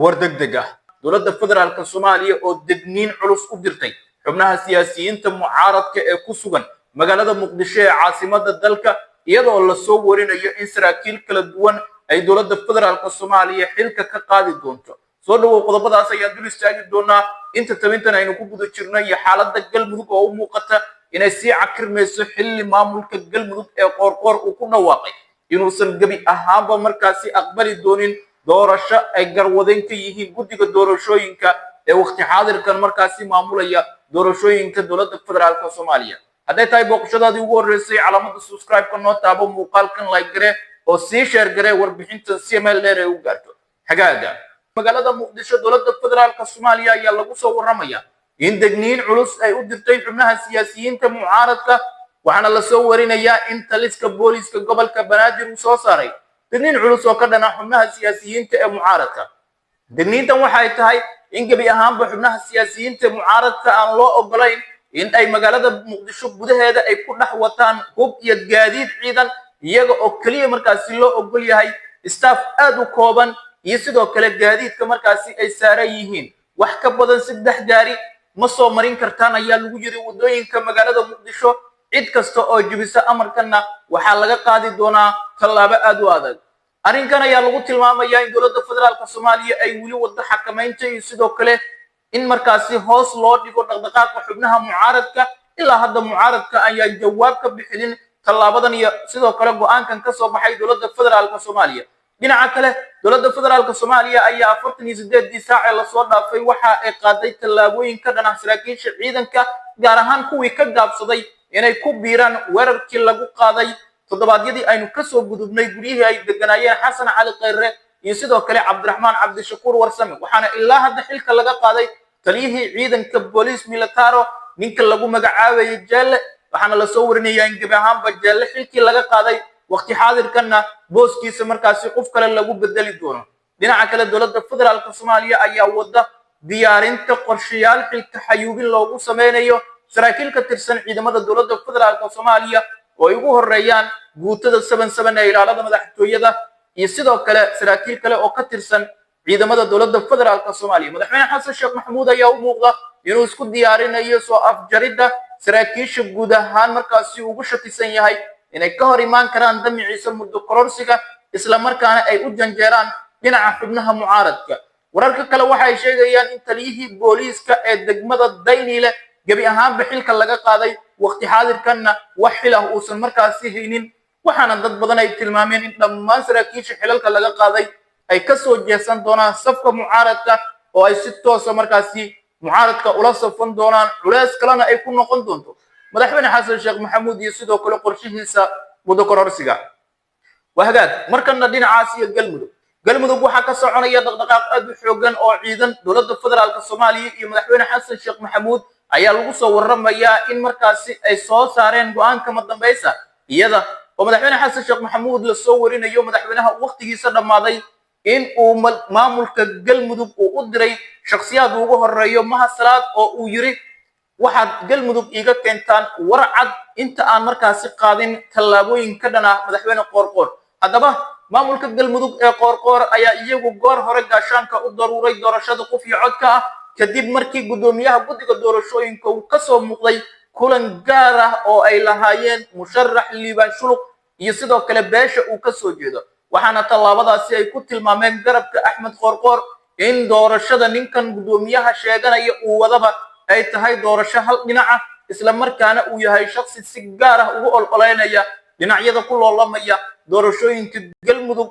War degdeg ah: Dowladda Federaalka Soomaaliya oo degniin culus u dirtay xubnaha siyaasiyiinta mucaaradka ee ku sugan magaalada Muqdisho ee caasimada dalka, iyadoo lasoo warinayo in saraakiil kala duwan ay dowladda Federaalka Soomaaliya xilka ka qaadi doonto. Soo dhawow, qodobadaas ayaan dul istaagi doonaa inta tabintan aynu ku guda jirno, iyo xaaladda Galmudug oo u muuqata inay sii cakirmayso, xilli maamulka Galmudug ee Qoorqoor uu ku dhawaaqay inuusan gebi ahaanba markaasi aqbali doonin doorasho ay garwadeen ka yihiin guddiga doorashooyinka ee waqti xaadirkan markaasi maamulaya doorashooyinka dowladda Federaalka Soomaaliya. Hadday tahay booqashadaadii ugu horreysay, calaamada subscribe-ka noo taabo, muuqaalkan like garee oo sii share garee warbixintan si meel dheer ay u gaarto. Hagaaga, magaalada Muqdisho, dowladda Federaalka Soomaaliya ayaa lagu soo warramaya in degniin culus ay u dirtay xubnaha siyaasiyiinta mucaaradka, waxaana lasoo warinayaa in taliska booliiska gobolka Banaadir uu soo saaray degniin culus oo ka dhana xubnaha siyaasiyiinta ee mucaaradka. Degniintan waxay tahay in gebi ahaanba xubnaha siyaasiyiinta ee mucaaradka aan loo ogolayn in ay magaalada Muqdisho gudaheeda ay ku dhex wataan hub iyo gaadiid ciidan, iyaga oo keliya markaasi loo ogol yahay staff aad u kooban iyo sidoo kale gaadiidka markaasi ay saaran yihiin. Wax ka badan 3 gaari ma soo marin kartaan, ayaa lagu yiri, waddooyinka magaalada Muqdisho. Cid kasta oo jebisa amarkanna waxaa laga qaadi doonaa tallaabo aad u adag. Arrinkan ayaa lagu tilmaamayaa in dowladda Federaalka Soomaaliya ay weli waddo xakamaynta iyo sidoo kale in markaasi hoos loo dhigo dhaqdhaqaaqa xubnaha mucaaradka. Ilaa hadda mucaaradka ayaan jawaab ka bixinin tallaabadan iyo sidoo kale go'aankan ka soo baxay dowladda Federaalka Soomaaliya. Dhinaca kale, dowladda Federaalka Soomaaliya ayaa 48-dii saac ee lasoo dhaafay waxa ay qaaday tallaabooyin ka dhan ah saraakiisha ciidanka, gaar ahaan kuwii ka gaabsaday inay ku biiraan weerarkii lagu qaaday toddobaadyadii aynu kasoo gudubnay guryihii ay deganaayeen Xasan Cali Khayre iyo sidoo kale Cabdiraxmaan Cabdishakuur Warsame. Waxaana ilaa hadda xilka laga qaaday taliyihii ciidanka Police Militaro, ninka lagu magacaabayay Jeelle, waxaana lasoo warinayaa in gebi ahaanba Jeelle xilkii laga qaaday, waqti xaadirkanna booskiisa markaasi qof kale lagu bedeli doono. Dhinaca kale, dowladda Federaalka Soomaaliya ayaa wada diyaarinta qorshayaal xilka xayuubin loogu sameynayo saraakiil ka tirsan ciidamada dowladda Federaalka Soomaaliya, oo ay ugu horeeyaan guutada 77 ee ilaalada madaxtooyada iyo sidoo kale saraakiil kale oo ka tirsan ciidamada dowladda Federaalka Soomaaliya. Madaxweyne Xasan Sheekh Maxamuud ayaa u muuqda inuu isku diyaarinayo soo afjaridda saraakiisha guud ahaan markaasi ugu shakisan yahay inay ka hor imaan karaan damiciisa muddo kororsiga, isla markaana ay u janjeeraan dhinaca xubnaha mucaaradka. Wararka kale waxay sheegayaan in taliyihii booliiska ee degmada Dayniile gebi ahaanba xilka laga qaaday, waqti xaadirkanna wax xil ah uusan markaasi haynin, waxaana dad badan ay tilmaameen in dhammaan saraakiisha xilalka laga qaaday ay kasoo jeesan doonaan safka mucaaradka oo ay si toosa markaasi mucaaradka ula safan doonaan, culeys kalena ay ku noqon doonto madaxweyne Xasan Sheekh Maxamuud iyo sidoo kale qorshihiisa muddo kororsiga. Waa hagaag, markana dhinacaas iyo Galmudug. Galmudug waxaa ka soconaya dhaqdhaqaaq aad u xoogan oo ciidan. Dowladda Federaalka Soomaaliya iyo madaxweyne Xasan Sheekh Maxamuud ayaa lagu soo warramayaa in markaasi ay soo saareen go'aanka madambaysa, iyada oo madaxweyne Xasan Sheekh Maxamuud lasoo warinayo, madaxweynaha waqtigiisa dhammaaday, in uu maamulka Galmudug uu u diray shakhsiyaad ugu horeeyo Mahad Salaad, oo uu yiri: "Waxaad Galmudug iiga keentaan war cad inta aan markaasi qaadin tallaabooyin ka dhan ah madaxweyne Qoorqoor." Haddaba, maamulka Galmudug ee Qoorqoor ayaa iyagu goor hore gaashaanka u daruuray doorashada qof iyo codka ah, kadib markii guddoomiyaha guddiga doorashooyinka uu kasoo muuqday kulan gaar ah oo ay lahaayeen musharax Liibaan Shuluq iyo sidoo kale beesha uu kasoo jeedo. Waxaana tallaabadaasi ay ku tilmaameen garabka Axmed Qoorqoor in doorashada ninkan guddoomiyaha sheeganaya uu wadaba ay tahay doorasho hal dhinaca, isla markaana uu yahay shaksi si gaar ah ugu ololeynaya dhinacyada ku loolamaya doorashooyinka Galmudug.